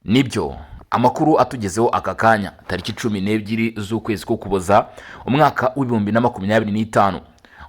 Nibyo, amakuru atugezeho aka kanya, tariki 12 z'ukwezi k'Ukuboza, umwaka w'2025,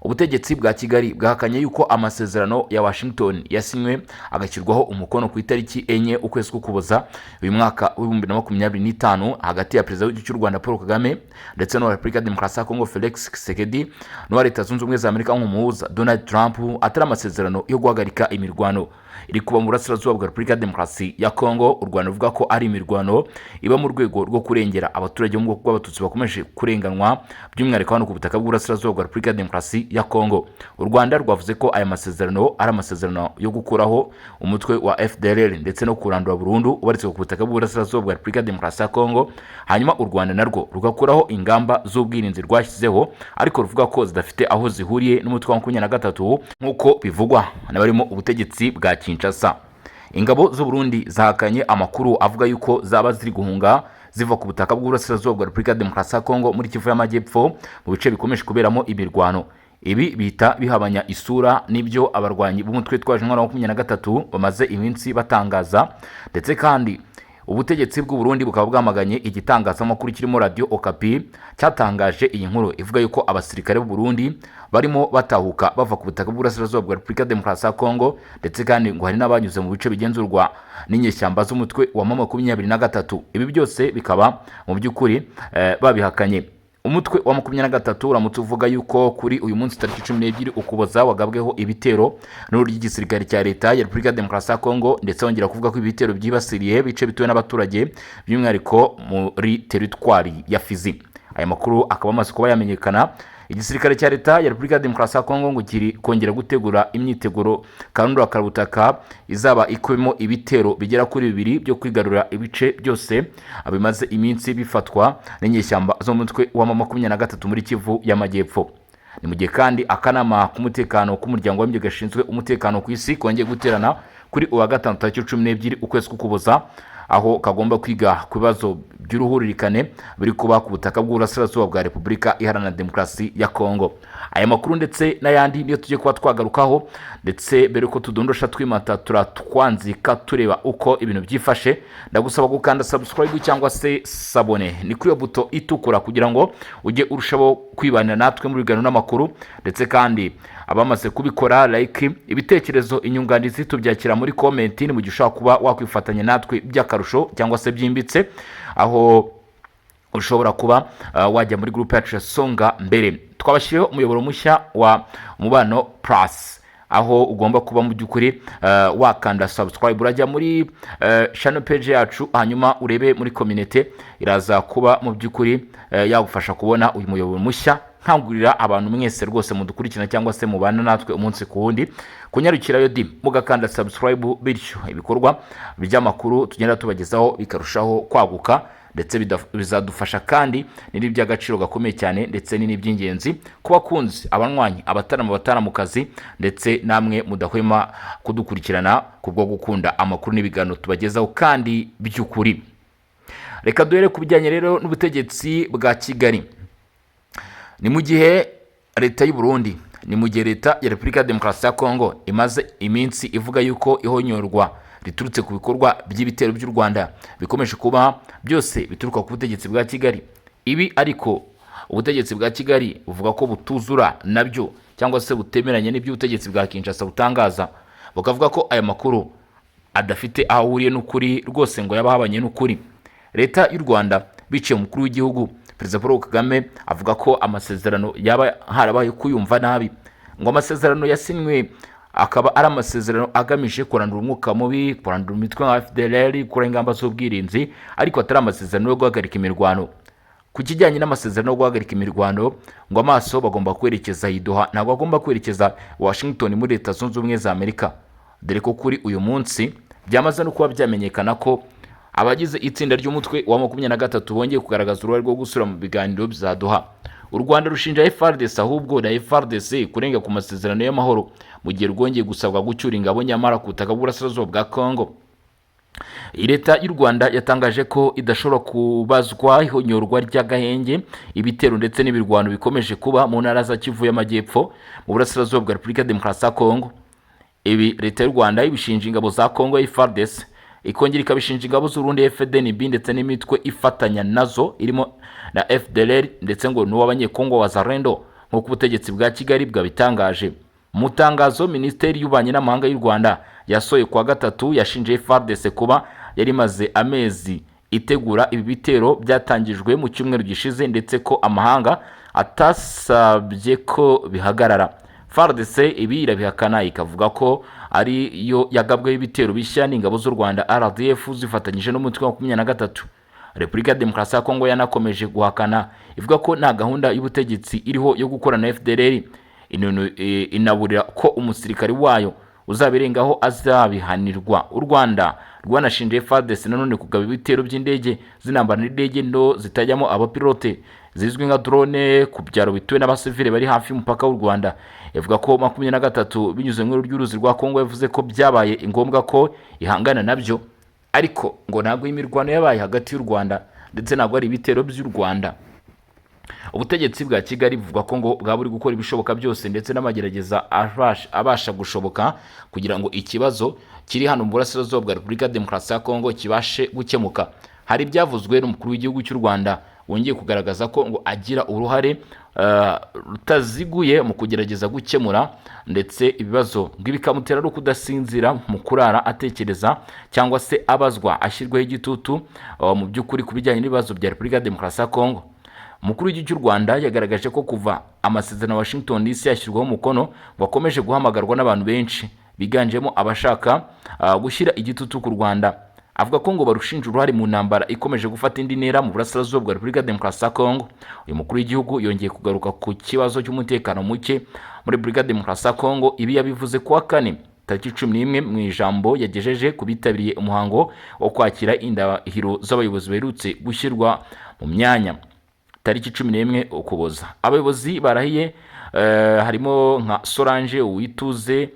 ubutegetsi bwa Kigali bwahakanye yuko amasezerano ya Washington yasinywe agashyirwaho umukono ku itariki 4 ukwezi k'Ukuboza uyu mwaka w'2025 hagati ya Perezida w'igihugu cy'u Rwanda Paul Kagame ndetse n'uwa Repubulika ya Demokarasi ya Kongo Felix Tshisekedi n'uwa Leta Zunze Ubumwe za Amerika nk'umuhuza Donald Trump atari amasezerano yo guhagarika imirwano iri kuba mu burasirazuba bwa Repubulika ya Demokarasi ya Kongo. U Rwanda ruvuga ko ari imirwano iba mu rwego rwo kurengera abaturage bo mu bwoko bw'Abatutsi bakomeje kurenganwa, by'umwihariko hano ku butaka bw'uburasirazuba bwa Repubulika ya Demokarasi ya Kongo. U Rwanda rwavuze ko aya masezerano ari amasezerano yo gukuraho umutwe wa FDLR ndetse no kurandura burundu ubarizwa ku butaka bw'uburasirazuba bwa Repubulika ya Demokarasi ya Kongo, hanyuma u Rwanda narwo rugakuraho ingamba z'ubwirinzi rwashyizeho, ariko ruvuga ko zidafite aho zihuriye n'umutwe wa 23 nk'uko bivugwa n'abarimo ubutegetsi bwa Kinshasa. Ingabo z'u Burundi zahakanye amakuru avuga yuko zaba ziri guhunga ziva ku butaka bw'uburasirazuba bwa Repubulika ya Demokarasi ya Kongo muri Kivu y'Amajyepfo, mu bice bikomeje kuberamo imirwano. Ibi bihita bihabanya isura n'ibyo abarwanyi b'umutwe witwaje intwaro wa 23 bamaze iminsi batangaza. Ndetse kandi ubutegetsi bw'u Burundi bukaba bwamaganye igitangazamakuru kirimo Radio Okapi cyatangaje iyi nkuru ivuga yuko abasirikare b'u Burundi barimo batahuka bava ku butaka bw'uburasirazuba bwa Repubulika ya Demokarasi ya Kongo, ndetse kandi ngo hari n'abanyuze mu bice bigenzurwa n'inyeshyamba z'umutwe wa 23. Ibi byose bikaba mu by'ukuri babihakanye. Umutwe wa 23 uramutse uvuga yuko kuri uyu munsi tariki 12 Ukuboza wagabweho ibitero n'uburyo igisirikare cya Leta ya Repubulika ya Demokarasi ya Kongo, ndetse wongera kuvuga ko ibitero byibasiriye ibice bituwe n'abaturage, by'umwihariko muri teritwari ya Fizi. Aya makuru akaba amaze kuba yamenyekana. Igisirikare cya Leta ya Repubulika ya Demokarasi ya Kongo ngo kiri kongera gutegura imyiteguro karundura karabutaka izaba ikubiyemo ibitero bigera kuri bibiri byo kwigarurira ibice byose bimaze iminsi bifatwa n'inyeshyamba zo mu mutwe wa 23 muri Kivu y'Amajyepfo. Ni mu gihe kandi akanama k'umutekano k'Umuryango w'Abibumbye gashinzwe umutekano ku isi kongeye guterana kuri uwa gatanu tariki 12 ukwezi k'Ukuboza, aho kagomba kwiga ku bibazo by'uruhuririkane biri kuba ku butaka bw'uburasirazuba bwa Repubulika Iharanira Demokarasi ya Kongo. Aya makuru ndetse n'ayandi niyo tugiye kuba twagarukaho. Ndetse mbere yuko tudondosha twimata turatwanzika tureba uko ibintu byifashe, ndagusaba gukanda subscribe cyangwa se s'abonner, ni kuri iyo buto itukura, kugira ngo ujye urushaho kwibanira natwe muri biganiro n'amakuru. Ndetse kandi abamaze kubikora, like, ibitekerezo, inyunganizi tubyakira muri comment. Ni mu gihe ushobora kuba wakwifatanya natwe by'akarusho cyangwa se byimbitse, aho ushobora kuba wajya muri groupe yacu ya Songa Mbere. Twabashyiriyeho umuyoboro mushya wa Umubano Plus, aho ugomba kuba mu by'ukuri wakanda subscribe. Urajya muri channel page yacu, hanyuma urebe muri community, iraza kuba mu by'ukuri yagufasha kubona uyu muyoboro mushya. Nkangurira abantu mwese rwose mudukurikirana cyangwa se mubana natwe umunsi ku wundi kunyarukirayo di mugakanda subscribe, bityo ibikorwa by'amakuru tugenda tubagezaho bikarushaho kwaguka, ndetse bizadufasha kandi ni n'iby'agaciro gakomeye cyane, ndetse ni n'iby'ingenzi ku bakunzi, abanywanyi, abatarama, abataramukazi, ndetse namwe mudahwema kudukurikirana kubwo gukunda amakuru n'ibiganiro tubagezaho kandi by'ukuri. Reka duhere ku bijyanye rero n'ubutegetsi bwa Kigali. Ni mu gihe Leta y'u Burundi, ni mu gihe Leta ya Repubulika ya Demokarasi ya Kongo imaze iminsi ivuga yuko ihonyorwa riturutse ku bikorwa by'ibitero by'u Rwanda bikomeje kuba byose bituruka ku butegetsi bwa Kigali. Ibi ariko ubutegetsi bwa Kigali buvuga ko butuzura nabyo cyangwa se butemeranya n'iby'ubutegetsi bwa Kinshasa butangaza, bukavuga ko aya makuru adafite aho ahuriye n'ukuri rwose, ngo yaba ahabanye n'ukuri. Leta y'u Rwanda biciye umukuru w'igihugu Perezida Paul Kagame avuga ko amasezerano yaba harabaye kuyumva nabi, ngo amasezerano yasinywe akaba ari amasezerano agamije kurandura umwuka mubi, kurandura imitwe nka FDLR, gukora ingamba z'ubwirinzi, ariko atari amasezerano yo guhagarika imirwano. Ku kijyanye n'amasezerano yo guhagarika imirwano, ngo amaso bagomba kwerekeza i Doha, ntabwo bagomba kwerekeza Washington muri Leta Zunze Ubumwe za Amerika, dore ko kuri uyu munsi byamaze no kuba byamenyekana ko abagize itsinda ry'umutwe wa 23 bongeye kugaragaza uruhare rwo gusubira mu biganiro bya Doha. U Rwanda rushinja FARDC ahubwo na FARDC kurenga ku masezerano y'amahoro, mu gihe rwongeye gusabwa gucyura ingabo nyamara ku butaka bw'uburasirazuba bwa Congo. Leta y'u Rwanda yatangaje ko idashobora kubazwa ihonyorwa ry'agahenge, ibitero ndetse n'imirwano bikomeje kuba mu ntara za Kivu y'Amajyepfo mu burasirazuba bwa Repubulika ya Demokarasi ya Kongo. Ibi Leta y'u Rwanda ibishinja ingabo za Kongo FARDC. Ikongera ikabishinja ingabo z'Urundi, FDNB, ndetse n'imitwe ifatanya nazo irimo na FDLR, ndetse ngo n'uw'Abanyekongo Wazalendo, nk'uko ubutegetsi bwa Kigali bwabitangaje. Mu tangazo Minisiteri y'Ububanyi n'Amahanga y'u Rwanda yasohoye kuwa gatatu, yashinje FARDC kuba yari imaze amezi itegura ibi bitero byatangijwe mu cyumweru gishize, ndetse ko amahanga atasabye ko bihagarara. FARDC ibi irabihakana, ikavuga ko ari yo yagabweho ibitero bishya n'ingabo z'u Rwanda, RDF, zifatanyije n'umutwe wa 23. Repubulika ya Demokarasi ya Kongo yanakomeje guhakana, ivuga ko nta gahunda y'ubutegetsi iriho yo gukorana na FDLR, inaburira ko umusirikari wayo uzabirengaho azabihanirwa. U Rwanda rwanashinje FARDC nanone kugaba ibitero by'indege z'intambara n'indege nto zitajyamo abapilote zizwi nka drone ku byaro bituwe n'abasivile bari hafi y'umupaka w'u Rwanda. Ivuga ko 23 binyuze mu ry'uruzi rwa Kongo yavuze ko byabaye ngombwa ko ihangana nabyo, ariko ngo ntabwo imirwano yabaye hagati y'u Rwanda, ndetse ntabwo ari ibitero by'u Rwanda. Ubutegetsi bwa Kigali buvuga ko ngo bwaba buri gukora ibishoboka byose ndetse n'amagerageza abasha gushoboka kugira ngo ikibazo kiri hano mu burasirazuba bwa Repubulika ya Demokarasi ya Kongo kibashe gukemuka. Hari ibyavuzwe n'umukuru w'igihugu cy'u Rwanda wongeye kugaragaza ko ngo agira uruhare rutaziguye mu kugerageza gukemura ndetse ibibazo, ngo bikamutera no kudasinzira mu kurara atekereza cyangwa se abazwa, ashyirwaho igitutu mu by'ukuri ku bijyanye n'ibibazo bya Repubulika ya Demokarasi ya Kongo. Umukuru w'igihugu cy'u Rwanda yagaragaje ko kuva amasezerano ya Washington DC yashyirwaho umukono, ngo akomeje guhamagarwa n'abantu benshi biganjemo abashaka gushyira igitutu ku Rwanda. Avuga ko ngo barushinja uruhare mu ntambara ikomeje gufata indi ntera mu burasirazuba bwa Repubulika ya Demokarasi ya Kongo. Uyu mukuru w'igihugu yongeye kugaruka ku kibazo cy'umutekano muke muri Repubulika ya Demokarasi ya Kongo. Ibi yabivuze kuwa kane tariki 11 mu ijambo yagejeje ku bitabiriye umuhango wo kwakira indahiro z'abayobozi baherutse gushyirwa mu myanya tariki 11 Ukuboza. Abayobozi barahiye harimo nka Solange Uwituze,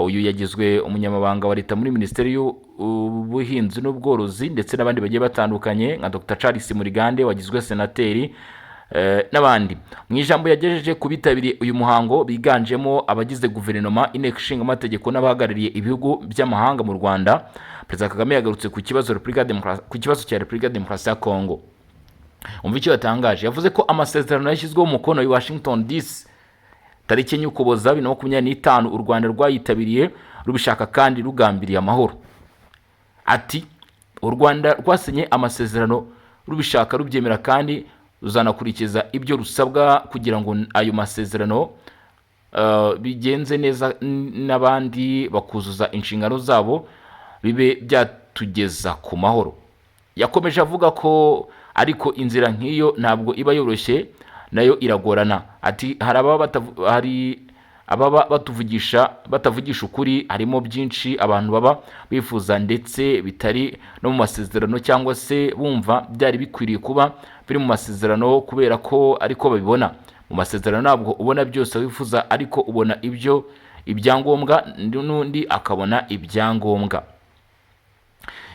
uyu yagizwe umunyamabanga wa leta muri Minisiteri y'Ubuhinzi n'Ubworozi, ndetse n'abandi bagiye batandukanye nka Dr Charles Murigande wagizwe senateri n'abandi. Mu ijambo yagejeje ku bitabiriye uyu muhango biganjemo abagize guverinoma, Inteko Ishinga Amategeko n'abahagarariye ibihugu by'amahanga mu Rwanda, Perezida Kagame yagarutse ku kibazo cya Repubulika ya Demokarasi ya Kongo. Umva icyo yatangaje. Yavuze ko amasezerano yashyizweho umukono i Washington DC tariki 4 Ukuboza 2025, u Rwanda rwayitabiriye rubishaka kandi rugambiriye amahoro. Ati: "U Rwanda rwasinye amasezerano rubishaka, rubyemera, kandi ruzanakurikiza ibyo rusabwa kugira ngo ayo masezerano bigenze neza n'abandi bakuzuza inshingano zabo, bibe byatugeza ku mahoro." Yakomeje avuga ko ariko inzira nk'iyo ntabwo iba yoroshye, nayo iragorana. Ati: "Hari ababa batuvugisha batavugisha ukuri. Harimo byinshi abantu baba bifuza ndetse bitari no mu masezerano, cyangwa se bumva byari bikwiriye kuba biri mu masezerano kubera ko ariko babibona. Mu masezerano ntabwo ubona byose wifuza, ariko ubona ibyo ibyangombwa, n'undi akabona ibyangombwa."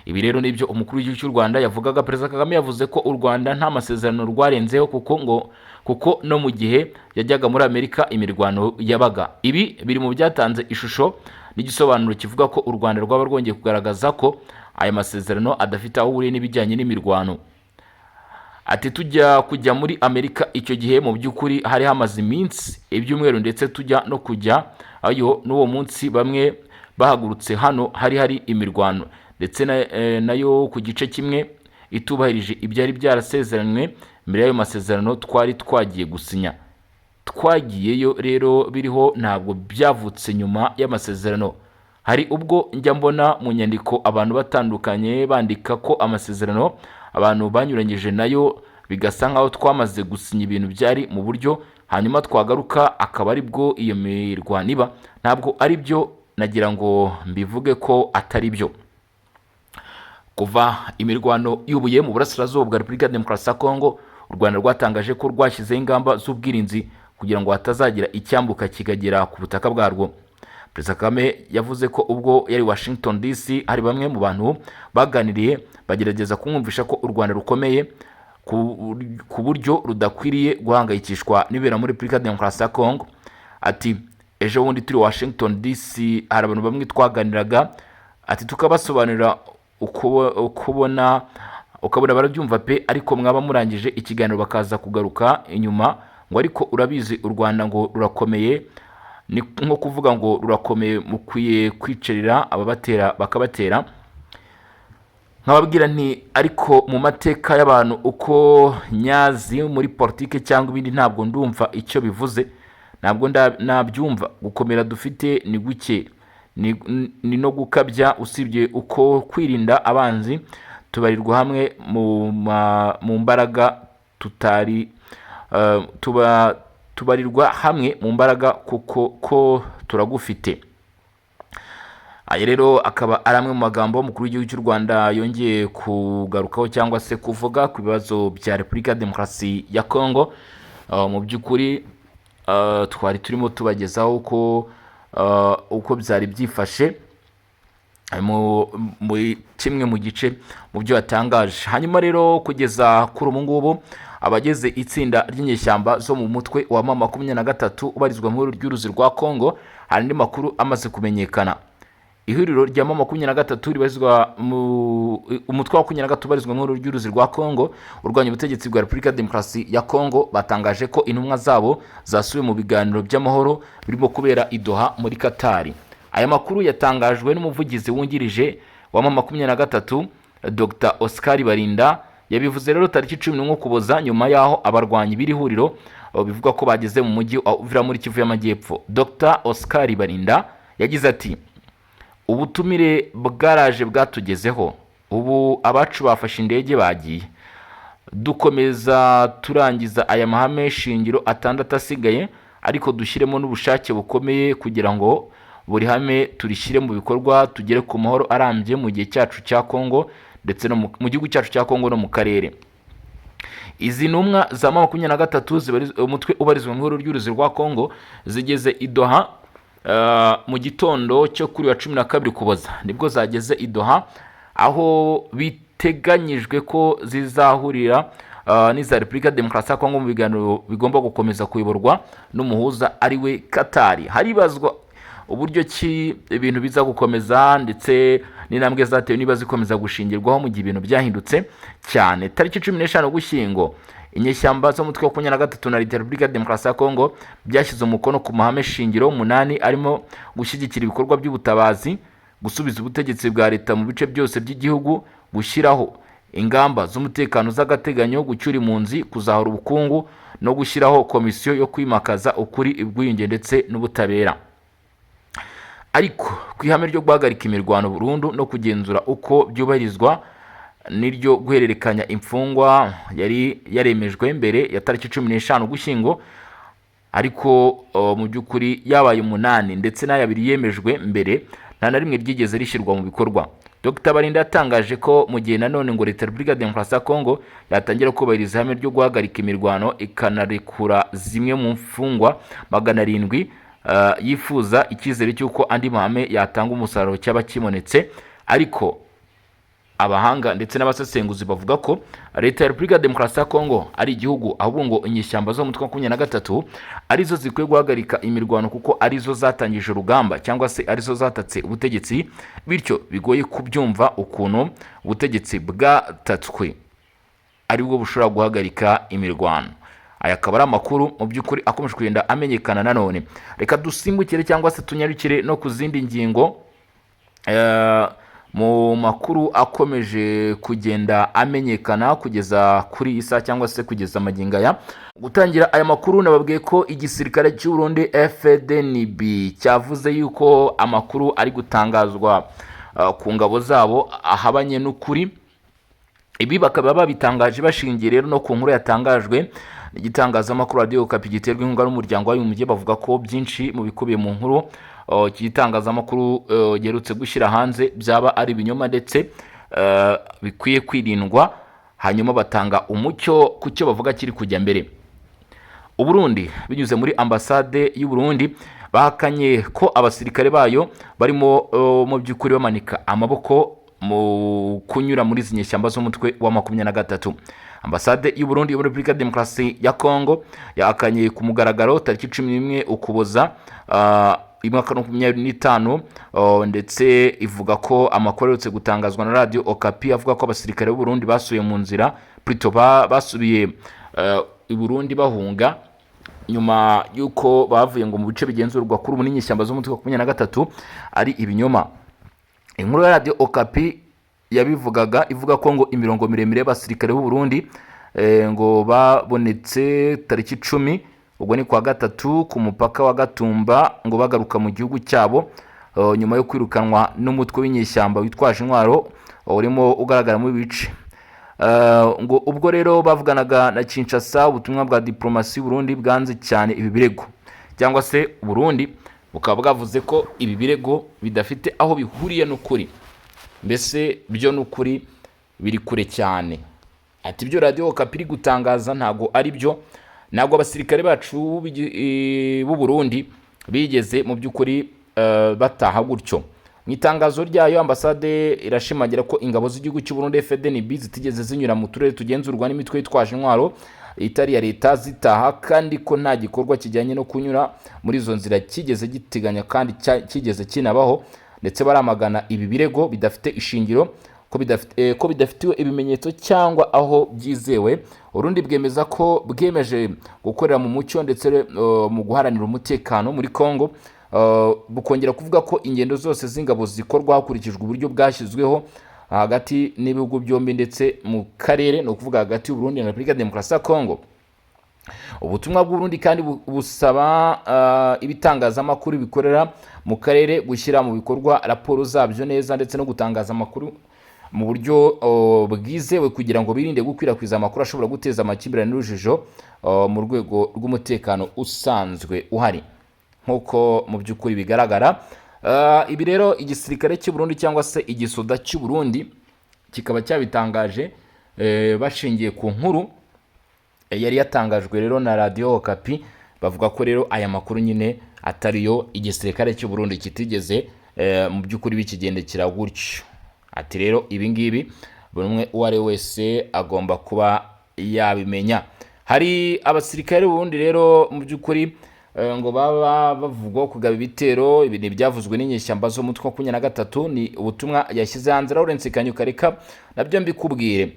Ibi rero nibyo umukuru w'igihugu cy'u Rwanda yavugaga. Perezida Kagame yavuze ko u Rwanda nta masezerano rwarenzeho, kuko no mu gihe yajyaga muri Amerika imirwano yabaga. Ibi biri mu byatanze ishusho n'igisobanuro kivuga ko u Rwanda rwaba rwongeye kugaragaza ko aya masezerano adafite aho ahuriye n'ibijyanye n'imirwano. Ati: "Tujya kujya muri Amerika icyo gihe, mu by'ukuri hari hamaze iminsi, ibyumweru, ndetse tujya no kujya ayo n'uwo munsi bamwe bahagurutse hano hari imirwano, ndetse nayo ku gice kimwe itubahirije ibyari byarasezeranywe mbere y'ayo masezerano twari twagiye gusinya. Twagiyeyo rero biriho, ntabwo byavutse nyuma y'amasezerano. Hari ubwo njya mbona mu nyandiko abantu batandukanye bandika ko amasezerano abantu banyuranyije nayo, bigasa nkaho twamaze gusinya ibintu byari mu buryo, hanyuma twagaruka akaba aribwo iyo mirwano iba. Ntabwo ari byo, nagira ngo mbivuge ko atari byo." Kuva imirwano yubuye mu burasirazuba bwa Repubulika ya Demokarasi ya Kongo, u Rwanda rwatangaje ko rwashyizeho ingamba z'ubwirinzi kugira ngo hatazagira icyambuka kikagera ku butaka bwarwo. Perezida Kagame yavuze ko ubwo yari Washington DC hari bamwe mu bantu baganiriye bagerageza kumwumvisha ko u Rwanda rukomeye ku buryo rudakwiriye guhangayikishwa n'ibibera muri Repubulika ya Demokarasi ya Kongo. Ati: "Ejo bundi turi Washington DC hari abantu bamwe twaganiraga," ati, "tukabasobanurira Ukubona ukabona barabyumva pe, ariko mwaba murangije ikiganiro bakaza kugaruka inyuma ngo: "Ariko urabizi, u Rwanda ngo rurakomeye." Ni nko kuvuga ngo rurakomeye, mukwiye kwicarira ababatera bakabatera. Nkababwira nti: "Ariko mu mateka y'abantu uko nyazi muri politike cyangwa ibindi, ntabwo ndumva icyo bivuze, ntabwo nabyumva. Gukomera dufite ni guke, ni no gukabya. Usibye uko kwirinda abanzi, tubarirwa hamwe mu mbaraga tutari tuba tubarirwa hamwe mu mbaraga kuko ko turagufite." Aya rero akaba ari amwe mu magambo umukuru w'igihugu cy'u Rwanda yongeye kugarukaho cyangwa se kuvuga ku bibazo bya Repubulika ya Demokarasi ya Kongo. Mu by'ukuri twari turimo tubagezaho uko byari byifashe muri kimwe mu gice mu byo yatangaje. Hanyuma rero, kugeza kuri ubu ngubu, abagize itsinda ry'inyeshyamba zo mu mutwe wa M23 ubarizwa mu ry'uruzi rwa Kongo, hari andi makuru amaze kumenyekana. Ihuriro rya M23 ribarizwa mu umutwe wa 23 ubarizwa mu ry'uruzi rwa Kongo urwanya ubutegetsi bwa Repubulika ya Demokarasi ya Kongo, batangaje ko intumwa zabo zasubiye mu biganiro by'amahoro birimo kubera i Doha muri Katari. Aya makuru yatangajwe n'umuvugizi wungirije wa M23, Dr Oscar Barinda. Yabivuze rero tariki 11 Ukuboza, nyuma y'aho abarwanyi b'iri huriro bivugwa ko bageze mu mujyi wa Uvira muri Kivu y'Amajyepfo. Dr Oscar Barinda yagize ati: "Ubutumire bwaraje, bwatugezeho. Ubu abacu bafashe indege bagiye. Dukomeza turangiza aya mahame shingiro atandatu asigaye, ariko dushyiremo n'ubushake bukomeye kugira ngo buri hame turishyire mu bikorwa, tugere ku mahoro arambye mu gihe cyacu cya Kongo ndetse no mu gihugu cyacu cya Kongo no mu karere." Izi ntumwa za M23, umutwe ubarizwa mu ihuriro ry'uruzi rwa Kongo, zigeze i Doha mu gitondo cyo kuri wa 12 Ukuboza. Nibwo zageze i Doha, aho biteganyijwe ko zizahurira n'iza Repubulika ya Demokarasi ya Kongo mu biganiro bigomba gukomeza kuyoborwa n'umuhuza, ari we Katari. Haribazwa uburyo ki ibintu biza gukomeza ndetse n'intambwe zatewe niba zikomeza gushingirwaho mu gihe ibintu byahindutse cyane. Tariki 15 Ugushyingo, inyeshyamba zo mu mutwe wa 23 na Leta ya Repubulika ya Demokarasi ya Kongo byashyize umukono ku mahame shingiro umunani, arimo gushyigikira ibikorwa by'ubutabazi, gusubiza ubutegetsi bwa leta mu bice byose by'igihugu, gushyiraho ingamba z'umutekano z'agateganyo, gucyura impunzi, kuzahura ubukungu no gushyiraho komisiyo yo kwimakaza ukuri, ubwiyunge ndetse n'ubutabera. Ariko ku ihame ryo guhagarika imirwano burundu no kugenzura uko byubahirizwa n'iryo guhererekanya imfungwa yari yaremejwe mbere ya tariki 15 Ugushyingo, ariko mu by'ukuri yabaye umunani ndetse n'ayabiri yemejwe mbere, nta na rimwe ryigeze rishyirwa mu bikorwa. Dr Barinda yatangaje ko mu gihe nanone ngo Leta ya Repubulika ya Demokarasi ya Kongo yatangira kubahiriza ihame ryo guhagarika imirwano, ikanarekura zimwe mu mfungwa 700 yifuza, icyizere cy'uko andi mahame yatanga umusaruro cyaba kibonetse. Ariko abahanga ndetse n'abasesenguzi bavuga ko Leta ya Repubulika ya Demokarasi ya Kongo ari igihugu, ahubwo ngo inyeshyamba zo mu mutwe wa 23 arizo zikwiye guhagarika imirwano, kuko arizo zatangije urugamba cyangwa se arizo zatatse ubutegetsi, bityo bigoye kubyumva ukuntu ubutegetsi bwatatswe aribwo bushobora guhagarika imirwano. Aya akaba ari amakuru mu by'ukuri akomeje kugenda amenyekana. Nanone reka dusimbukire cyangwa se tunyarukire no ku zindi ngingo mu makuru akomeje kugenda amenyekana kugeza kuri iyi saha cyangwa se kugeza magingo aya. Gutangira aya makuru, nababwiye ko igisirikare cy'u Burundi FDNB cyavuze yuko amakuru ari gutangazwa ku ngabo zabo ahabanye n'ukuri. Ibi bakaba babitangaje bashingiye rero no ku nkuru yatangajwe n'igitangazamakuru Radiyo Okapi giterwa inkunga n'Umuryango w'Abibumbye. Bavuga ko byinshi mu bikubiye mu nkuru iki gitangazamakuru giherutse gushyira hanze byaba ari ibinyoma ndetse bikwiye kwirindwa. Hanyuma batanga umucyo ku cyo bavuga kiri kujya mbere. Uburundi binyuze muri ambasade y'u Burundi bahakanye ko abasirikare bayo barimo mu by'ukuri bamanika amaboko mu kunyura muri izi nyeshyamba z'umutwe wa 23. Ambasade y'u Burundi muri Repubulika ya Demokarasi ya Kongo yahakanye ku mugaragaro tariki 11 Ukuboza. Umwaka 25, ndetse ivuga ko amakuru aherutse gutangazwa na Radiyo Okapi avuga ko abasirikare b'u Burundi basubiye mu nzira, plutôt basubiye i Burundi bahunga nyuma y'uko bavuye ngo mu bice bigenzurwa kuri ubu n'inyeshyamba z'umutwe wa 23 ari ibinyoma. Inkuru ya Radiyo Okapi yabivugaga ivuga ko ngo imirongo miremire y'abasirikare b'u Burundi ngo babonetse tariki 10, ubwo ni kuwa gatatu, ku mupaka wa Gatumba, ngo bagaruka mu gihugu cyabo nyuma yo kwirukanwa n'umutwe w'inyeshyamba witwaje intwaro urimo ugaragara mu bice. Ngo ubwo rero bavuganaga na Kinshasa, ubutumwa bwa diplomasi y'u Burundi bwanze cyane ibi birego, cyangwa se Burundi bukaba bwavuze ko ibi birego bidafite aho bihuriye n'ukuri, mbese byo n'ukuri biri kure cyane. Ati ibyo Radiyo Okapi iri gutangaza ntabwo ari byo, ntabwo abasirikare bacu b'u Burundi bigeze mu by'ukuri bataha gutyo. Mu itangazo ryayo, ambasade irashimangira ko ingabo z'igihugu cy'u Burundi FDNB zitigeze zinyura mu turere tugenzurwa n'imitwe yitwaje intwaro itari iya leta zitaha, kandi ko nta gikorwa kijyanye no kunyura muri izo nzira kigeze giteganya kandi kigeze kinabaho. Ndetse baramagana ibi birego bidafite ishingiro, ko bidafitiwe ibimenyetso cyangwa aho byizewe. Urundi bwemeza ko bwemeje gukorera mu mucyo ndetse mu guharanira umutekano muri Congo, bukongera kuvuga ko ingendo zose z'ingabo zikorwa hakurikijwe uburyo bwashyizweho hagati n'ibihugu byombi ndetse mu karere, ni ukuvuga hagati y'u Burundi na Repubulika ya Demokarasi ya Congo. Ubutumwa bw'Uburundi kandi busaba ibitangazamakuru bikorera mu karere gushyira mu bikorwa raporo zabyo neza ndetse no gutangaza amakuru mu buryo bwizewe, kugira ngo birinde gukwirakwiza amakuru ashobora guteza amakimbirane n'urujijo mu rwego rw'umutekano usanzwe uhari. Nk'uko mu by'ukuri bigaragara, ibi rero igisirikare cy'u Burundi cyangwa se igisoda cy'u Burundi kikaba cyabitangaje bashingiye ku nkuru yari yatangajwe rero na Radiyo Okapi. Bavuga ko rero aya makuru nyine atariyo, igisirikare cy'u Burundi kitigeze mu by'ukuri bikigendekera gutyo. Ati rero ibi ngibi buri umwe uwo ari we wese agomba kuba yabimenya. Hari abasirikare b'Uburundi rero mu by'ukuri ngo baba bavugwaho kugaba ibitero. Ibi ni ibyavuzwe n'inyeshyamba z'umutwe wa 23, ni ubutumwa yashyize hanze Lawrence Kanyuka. Reka nabyo mbikubwire.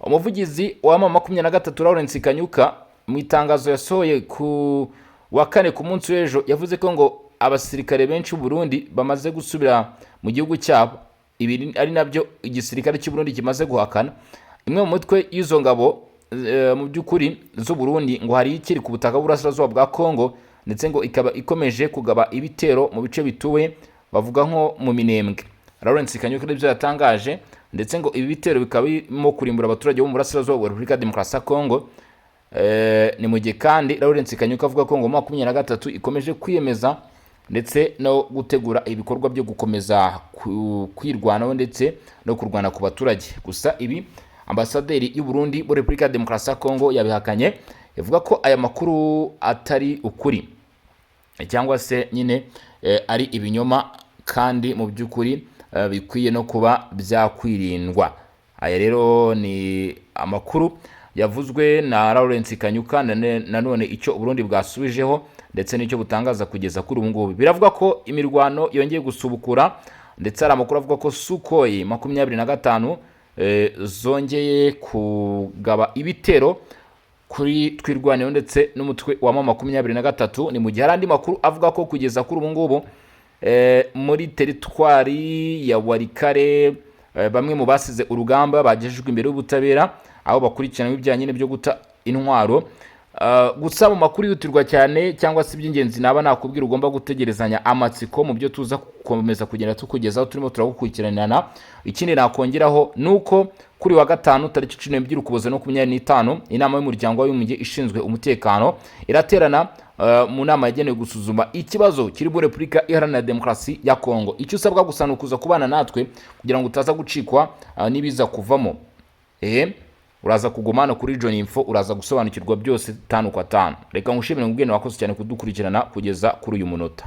Umuvugizi wa M23 Lawrence Kanyuka, mu itangazo yasohoye ku wa kane, ku munsi w'ejo, yavuze ko ngo abasirikare benshi b'u Burundi bamaze gusubira mu gihugu cyabo. Ibi ari nabyo igisirikare cy'u Burundi kimaze guhakana. Imwe mu mutwe y'izo ngabo mu by'ukuri z'u Burundi ngo hari ikiri ku butaka bw'uburasirazuba bwa Congo, ndetse ngo ikaba ikomeje kugaba ibitero mu bice bituwe, bavuga nko mu Minembwe. Lawrence Kanyuka nibyo yatangaje, ndetse ngo ibi bitero bikaba birimo kurimbura abaturage bo mu burasirazuba bwa Repubulika ya Demokarasi ya Congo. Ni mu gihe kandi Lawrence Kanyuka avuga ko ngo 23 ikomeje kwiyemeza ndetse no gutegura ibikorwa byo gukomeza kwirwanaho ndetse no kurwana ku baturage. Gusa ibi ambasaderi y'u Burundi muri Repubulika ya Demokarasi ya Congo yabihakanye, ivuga ko aya makuru atari ukuri cyangwa se nyine ari ibinyoma, kandi mu by'ukuri bikwiye no kuba byakwirindwa. Aya rero ni amakuru yavuzwe na Lawrence Kanyuka. Nanone icyo Uburundi bwasubijeho ndetse n'icyo butangaza kugeza kuri ubu ngubu, biravuga ko imirwano yongeye gusubukura, ndetse hari amakuru avuga ko Sukhoi 25 zongeye kugaba ibitero kuri Twirwaneho ndetse n'umutwe wa M23. Ni mu gihe hari andi makuru avuga ko kugeza kuri ubu ngubu muri teritwari ya Walikale bamwe mu basize urugamba bagejejwe imbere y'ubutabera, aho bakurikiranwe ibyaha nyine byo guta intwaro. Gusa mu makuru yihutirwa cyane cyangwa se iby'ingenzi naba nakubwira ugomba gutegerezanya amatsiko mu byo tuza gukomeza kugenda tukugezaho, turimo turagukurikiranana. Ikindi nakongeraho ni uko kuri wa gatanu tariki 12 Ukuboza 25, inama y'Umuryango w'Abibumbye ishinzwe umutekano iraterana mu nama yagenewe gusuzuma ikibazo kiri muri Repubulika Iharanira Demokarasi ya Kongo. Icyo usabwa gusa ni ukuza kubana natwe kugira ngo utaza gucikwa n'ibiza kuvamo. Ehe, uraza kuguma hano kuri John Info, uraza gusobanukirwa byose tanu kwa tanu. Reka ngushimire ngubwene wakoze cyane kudukurikirana kugeza kuri uyu munota.